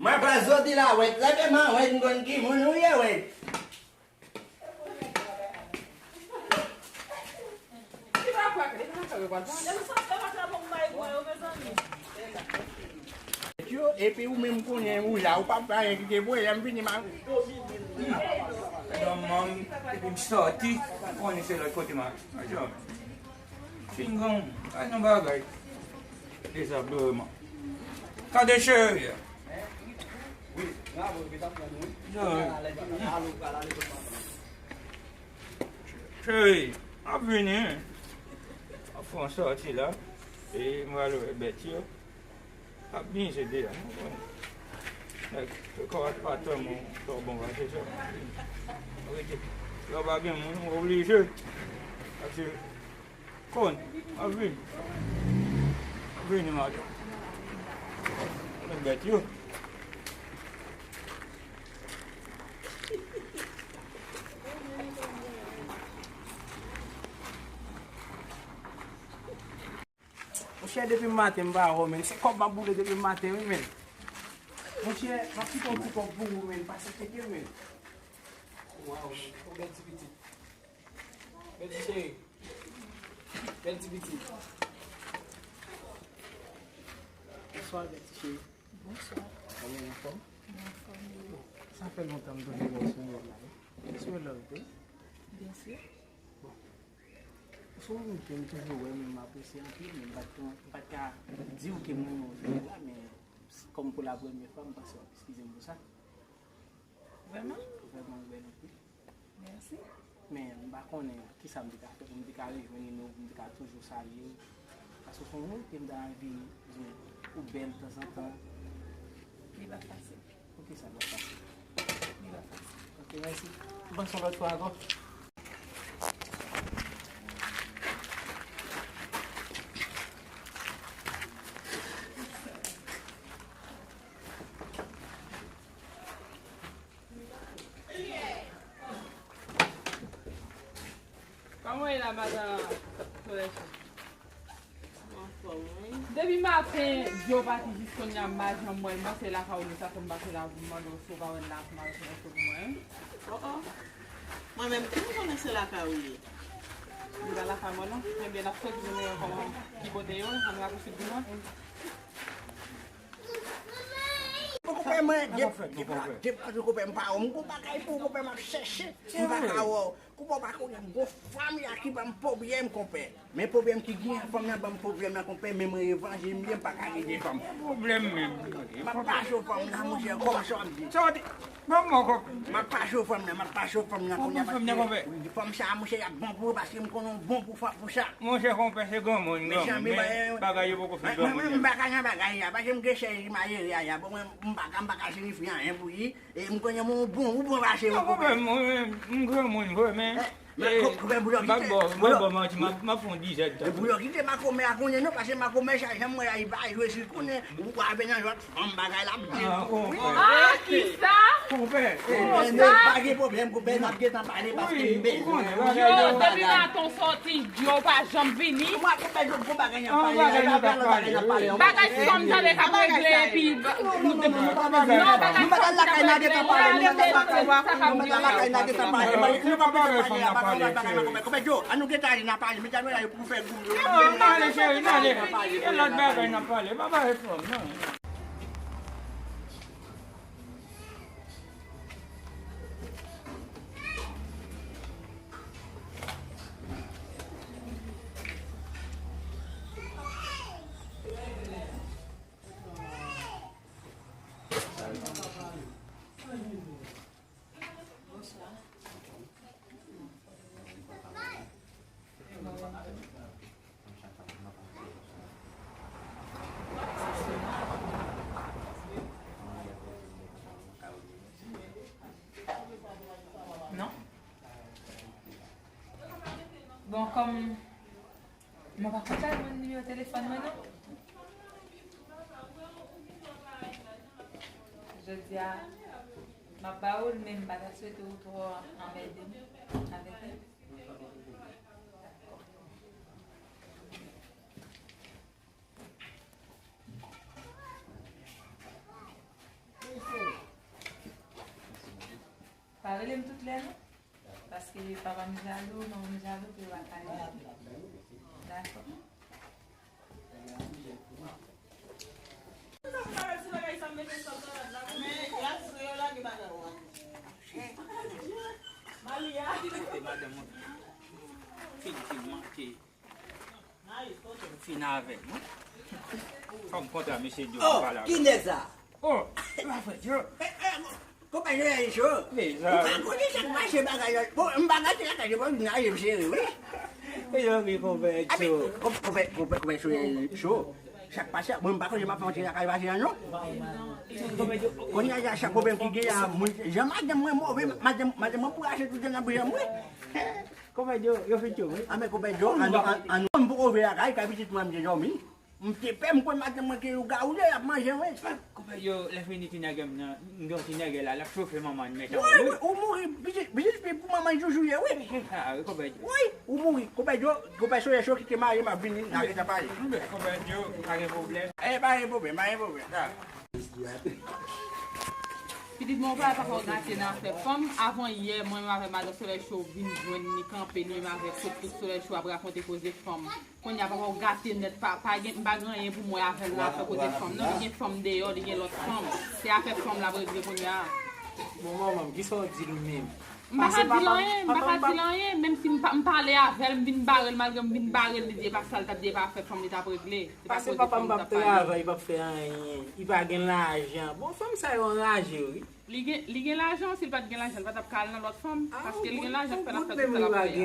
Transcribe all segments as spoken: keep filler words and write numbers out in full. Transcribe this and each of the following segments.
Mwen pral soti la, wèt. Leve men, wèt, m konn ki moun ou ye, wèt. Yo, epi ou menm konnen ou la, ou pa fè anyen kite voye, lè m vini, ma. Dòm manm, epi m sòti, konnen se lòt kote, ma. Fin granmoun, ay nan bagay. Dezableman. Tande cheri. Cheri, m ap vini. M ap fè yon sòti la. E m al wè bèt yo. Ap byen se de a. Nèg, se kòb pa tèlman twò bon, pa se sa. Lè w pa gen moun, ou oblije. Paske Konn, ap vini. Ap vini, madanm. Ann bèt yo. Monchè, depi maten m pa wè w, menn. Se kòb m ap boule depi maten, wi, menn. Monchè, m ap kite yon ti kòb pou ou, menn. Pase tcheke, menn. Waw, menn. Yon bèl ti pitit. Bèl ti cheri. Bèl ti pitit. Bonswa, bèl ti cheri. Bonswa. Kòman w anfòm? Mwen anfòm, wi. Sa fè lontan m toujou wè w sou rezo la, wi. Sou love, wi. Byen si. Bon. Ou se yon moun ke m toujou wè, men m apresye anpil, men m pa t, m pa t ka di w ke m renmen w jodi a, men kòm pou la premyè fwa, m panse w ap eskize m pou sa. Vrèman? Vrèman, ou bèl anpil. Mèsi. Men m pa konnen kisa m te ka fè pou m te ka rejwenn ou, pou m te ka toujou salye w. Paske se yon moun ke m ta anvi di w ou bèl tanzantan. Li pa fasil. Poukisa l pa fasil? Li pa fasil. Ok, mèsi. M panse yon lòt fwa ankò. Kòman w ye la, madan Florencia? Anfòm, wi. Depi maten, Dyo pati jis kounye a, m pa janm wè l. M panse lakay ou li ye, sa fè m pase la pou m mande w si w pa wè l la, pou m al fè yon fè pou mwen. Oh, oh. Mwen menm tou, m konnen se lakay ou li ye. Li pa lakay mwen, non. Ebyen, n ap soti, nou wè kòman, ki kote yo, ann rakonte di mwen. Bon, konpè, mwen, de, de, de, konpè, m pa wè w. M gon bagay pou w, konpè, m ap chèche. M pa ka wè w. Konpè, w pa konnen, m gon fanm la ki ban m pwoblèm, konpè. Men pwoblèm ki genyen, fanm nan ban m pwoblèm nan, konpè, men mwen evanjil m ye, m pa ka rete fanm. Pwoblèm menm. M ap pase w fanm nan, monchè, kòm sa w ap di. Sa w di? Ban m mò, konpè. M ap pase w fanm nan, m ap pase w fanm nan kounye a, paske fanm sa, monchè, y ap bon pou ou, paske m konnen w bon pou fanm, pou sa. Monchè, konpè, se granmoun, granmoun, men bagay yo poko fin granmoun. Mwen, mwen, m pa ka nan bagay la, paske m gen chèz ki malere a, bon, mwen, m pa ka, m pa ka siyifi anyen pou li. E m konnen mwen bon, ou bon pase mwen, konpè. Mwen, mwen, m granmoun vre, men, men, e, konpè, boulò, m ap kite, bò, m ap bò manti, m ap, m ap fè yon dizèt tan. Boulò, kite makomè a konnen non, paske makomè sa, janm wè la, li pa jwe, si l konnen, ou avè nan lòt fanm, bagay la ap di l tou. Wi. Ah, kisa? Konpè, e, pa gen pwoblèm, konpè, n ap gentan pale, paske m bezwen. Yo, depi maten w sòti, yo pa janm vini. Mwen, konpè, yo, gon bagay n ap pale la, n ap pale, bagay n ap pale. Bagay fanm tande k ap regle, epi Non, non, non, nou pa bagay. Nou pa bagay lakay nan gentan pale. Nou pa bagay lakay nan gentan pale. Nou pa bagay fanm nan pale. Konpè Dyo, an nou gentan ale nan pale. Medam yo la yo pou fè gou yo. Non, n ale cheri, n ale. Gen lòt bagay n ap pale. Pa bagay fanm, non. Non. Bon, kòm mwen pa konn sa jwenn nimewo telefòn mwen non. Jodi a, m ap ba ou l, men m pa ta swete ou twò anmède m avèk li. Pa rele m tout lè non. Paske papa m jalou, manman m jalou, pou yo pa pale. Dakò. Malia. Te madanm mwen fin, fin manke. Fin avè m wi. Fò m kontre a mesye Djo pou pale avè l. Oh, ki nèg sa? Oh, se pa frè Djo. Konpè Joel cho. Mezanmi. M pa konnen sa k mache bagay yo. Bon, m pa gate lakay yo, bon, m nan je m sere wi. Mezanmi, konpè Djo. Konpè, konpè, konpè Joel cho. Sa k pase a, bon, m pa konnen m ap fè yon ti lakay pase a non. Konpè Djo. Kounye a, sa pwoblèm ki gen a, moun, jan madanm mwen move, madanm, madanm mwen pou rache tout jan nan bouch mwen. Konpè Djo, yo fin cho wi. A men konpè Djo, an, an, an, m poko vle lakay, kay pitit mwen m te dòmi. M te pè, m konn madanm mwen ke lougawou li, y ap manje mwen. Konpè Djo, lè fini ti nèg m nan, m gen yon ti nèg la, l ap chofe manman n nèt anwo wi. Wi, wi, ou mouri, pitit, pitit fi pou manman n joujou ye wi. Se sa wi, konpè Djo. Wi, ou mouri. Konpè Djo, konpè Soleil Cho kite marye m ap vini, n a gentan pale. Konpè Djo, pa gen pwoblèm. E, pa gen pwoblèm, pa gen pwoblèm. Pitit mwen, ou pa, papa w gate nan afè fanm. Avan yè, mwen menm avèk madan Solèy Cho vin jwenn li kanpe, li menm avèk sot tout Solèy Cho ap rakonte koze fanm. Kounye a papa w gate nèt, pa, pa gen, m pa gen anyen pou m wè avè l nan afè koze fanm. Non, li gen fanm deyò, li gen lòt fanm. Se afè fanm l ap regle kounye a. Bon, manman m, kisa w di l menm? M pa ka di l anyen, m pa ka di l anyen. Menm si m pa, m pale avè l, m vin bare l, malgre m vin bare l, li di e pa sa l t ap di, e pa afè fanm li t ap regle. Pase papa m p ap travay, li p ap fè anyen. Li pa gen lajan. Bon, fanm sa yo anraje wi. Li gen, li gen lajan, si l pa t gen lajan, li pa t ap ka al nan lòt fanm. Paske li gen lajan pou fè l ap fè tout sa l ap fè a.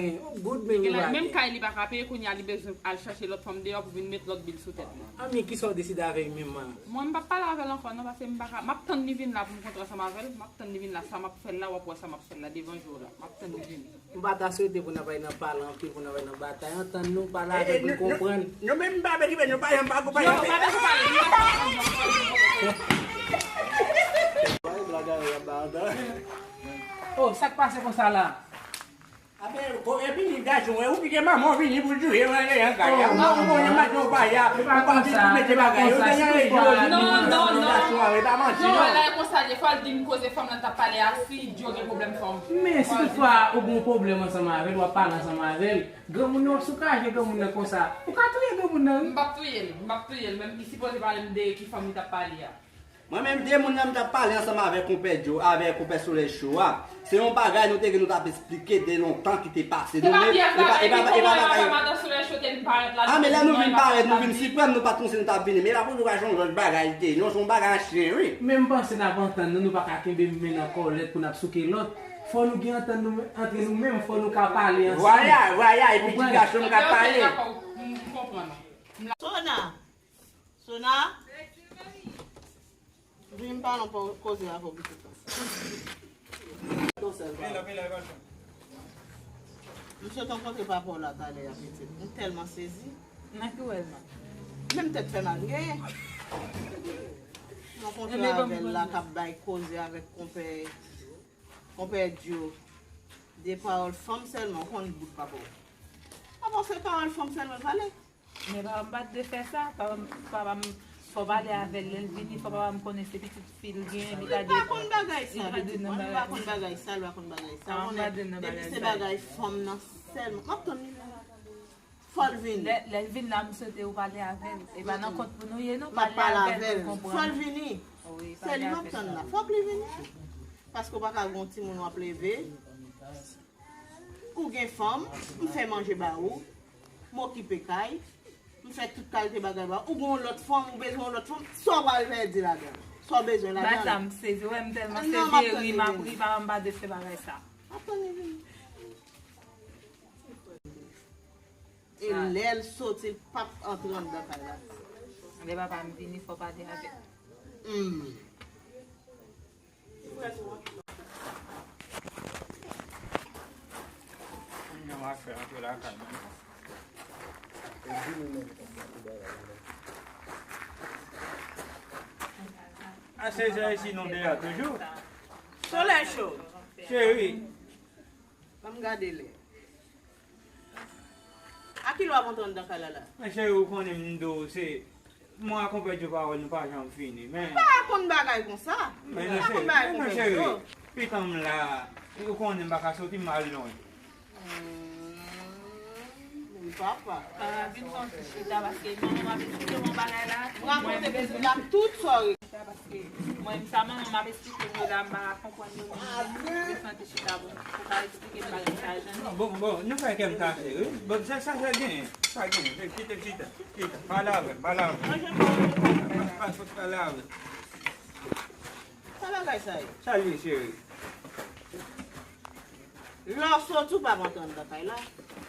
Li gen la, menm kay li pa ka peye, kounye a li bezwen al chache lòt fanm deyò pou vin met lòt bil sou tèt li. Anben, kisa w deside avè l menm an? Mwen, m p ap pale avè l ankò non, paske m pa ka, m ap tann li vin la pou m kontre ansanm avè l, m ap tann li vin la, sa m ap fè l la, w ap wè sa m ap fè l la devan je w la, m ap tann li vin. M pa ta swete pou n ap al nan pale anpil, pou n ap al nan batay. Antann nou, pale avè l pou l konprann. Nou menm m pa vle rive, nou pa janm pa konprann. Yo, pa bezwen pale, nou pa bezwen pale. Bagay la, y ap ba antan. Oh, sa k pase konsa la? Ape, ko, epi li gason, e ou kite manman w vini pou l joure w anlè an kay la. Ou pa konnen maten w pa la, ou pa vin pou mete bagay. Yo te nan rezo, non, non, non. Gason, e pa manti non. Non, la e konsa, defwa l di m koze fanm nan t ap pale a, si Djo gen pwoblèm fanm. Men si toutfwa ou gen yon pwoblèm ansanm avè l, w ap pale ansanm avè l, granmoun nan w ap soukaje granmoun nan konsa. Ou ka touye granmoun nan wi. M p ap touye l, m p ap touye l, men li sipoze pale m de ki fanm li t ap pale a. Mwen menm de moun nan m t ap pale ansanm avè konpè Djo, avè konpè Solèy Cho a. Se yon bagay nou te gen nou t ap esplike de lontan ki te pase. Nou menm, e pa, e pa, e pa bagay. Madan Solèy Cho te vin parèt la. A, men lè nou vin parèt, nou vin siprann, nou pa t konn si nou t ap vini. Men la pou nou ka chanje lòt bagay li te ye. Non, se yon bagay an chen wi. Men m panse n ap antann nou, nou pa ka kenbe men nan kòlèt pou n ap souke lòt. Fò nou gen antann nou, antre nou menm, fò nou ka pale ansanm. Vwala, vwala, epi ti gason m ka pale. M konprann. Sona. Sona. Vin m pale yon koze avè w pitit la. M sot rankontre papa w la talè a pitit. M tèlman sezi. Nan ki w wè l nan? Menm tèt fè mal m genyen. M rankontre avè l la k ap bay koze avèk konpè, konpè Djo. De pawòl fanm sèlman, ou konn bout papa w. Papa w se pawòl fanm sèlman l pale. Men papa m pa t dwe fè sa. Papa m, papa m, fò pale avè l lè l vini, fò papa m konnen se pitit fi l genyen, li pa dwe, li pa dwe nan bagay. Li pa konn bagay sa, li pa konn bagay sa, li pa konn bagay sa. Papa m pa dwe nan bagay sa. Depi se bagay fanm nan sèlman. M ap tann li la. Fò l vini. Lè, lè l vin la, m swete ou pale avè l. E pa nan kont pou nou ye non, pale avè l pou l konprann. Fò l vini. Se li m ap tann la. Fòk li vini. Paske w pa ka gen yon timoun w ap leve. Ou gen fanm, m fè manje ba ou, m okipe kay, m fè tout kalite bagay ba ou. Ou gen yon lòt fanm, ou bezwen yon lòt fanm, sa w pral pèdi ladan? Sa w bezwen ladan? Ba sa m sezi, w wè m tèlman sezi, e ri, m ap ri, papa m pa dwe fè bagay sa. Ap tann li vini. E lè l soti, l p ap antre anndan kay la. Lè papa m vini, fò w pale avè l. Hmm. Frè nou an. Antre lakay mwen. E di nou menm kòm nan tout bagay la. A se sa isi nou deyò toujou. Solèy cho. Cheri. Ban m gade lè. A ki lè w ap antre anndan kay la la? Men cheri, ou konnen m di w se mwen ak konpè Djo pawòl nou pa janm fini, men. Pa rakonn bagay konsa. Men non, cheri, men non, cheri. Pitan m la, ou konnen m pa ka soti, m al lonje. Hmm, papa. Papa, vin fè yon ti chita, paske manman m ap esplike m yon bagay la. Rakonte pitit la tout sa w. Paske mwen, sa manman m ap esplike m yo la, m pa ka konprann yo, men mwen, mwen fè yon ti chita, bon, pou ka esplike m bagay sa, jan. Bon, bon, nou fè kè m kase, wi. Bon, sa, sa, sa genyen, sa genyen. Kite, kite, kite. Pale avè m, pale avè m. Mwen, jan m pale avè m. Pa, pa, pa, pale avè m. Sa bagay sa ye? Sa l ye, cheri? Lè w soti, ou pa p antre anndan kay la.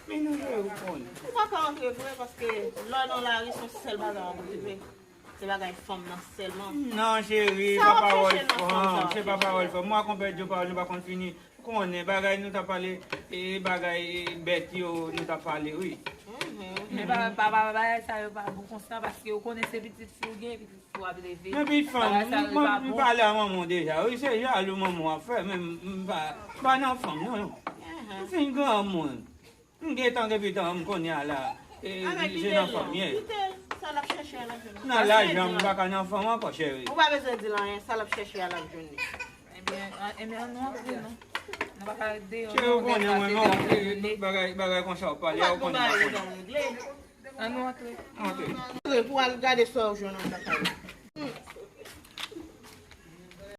Men non, cheri, ou konnen. Ou pa ka antre vre, paske lè w nan lari, se yon sèl bagay w ap rive. Se bagay fanm nan sèlman. Non, cheri, se pa pawòl fanm, se pa pawòl fanm. Mwen ak konpè Djo pawòl nou pa konn fini. Ou konnen bagay nou t ap pale, e bagay, e, bèt yo nou t ap pale, wi. Men pa, pa, pa, bagay sa yo pa bon konsa, paske ou konnen se pitit fi w gen, pitit fi w ap leve. Men pitit fanm, bagay sa yo pa bon. M pale a manman w deja, wi, se jalou manman w ap fè, men m pa, m pa nan fanm, non, non. M fin granmoun. M gentan gen pitit fanm kounye a la. E, se nan fanm ye. Kite l, sa l ap chèche a l ap jwenn li. Nan laj la, m pa ka nan fanm ankò, cheri. Ou pa bezwen di l anyen, sa l ap chèche a l ap jwenn li. Ebyen, an, ebyen, ann nou antre, non. Nou pa ka deyò, non. Cheri, ou konnen mwen, non, bagay, bagay konsa w pale a, ou konnen m pa konnen. Ann nou antre. Antre. Antre pou w al gade sa w jwenn anndan kay la.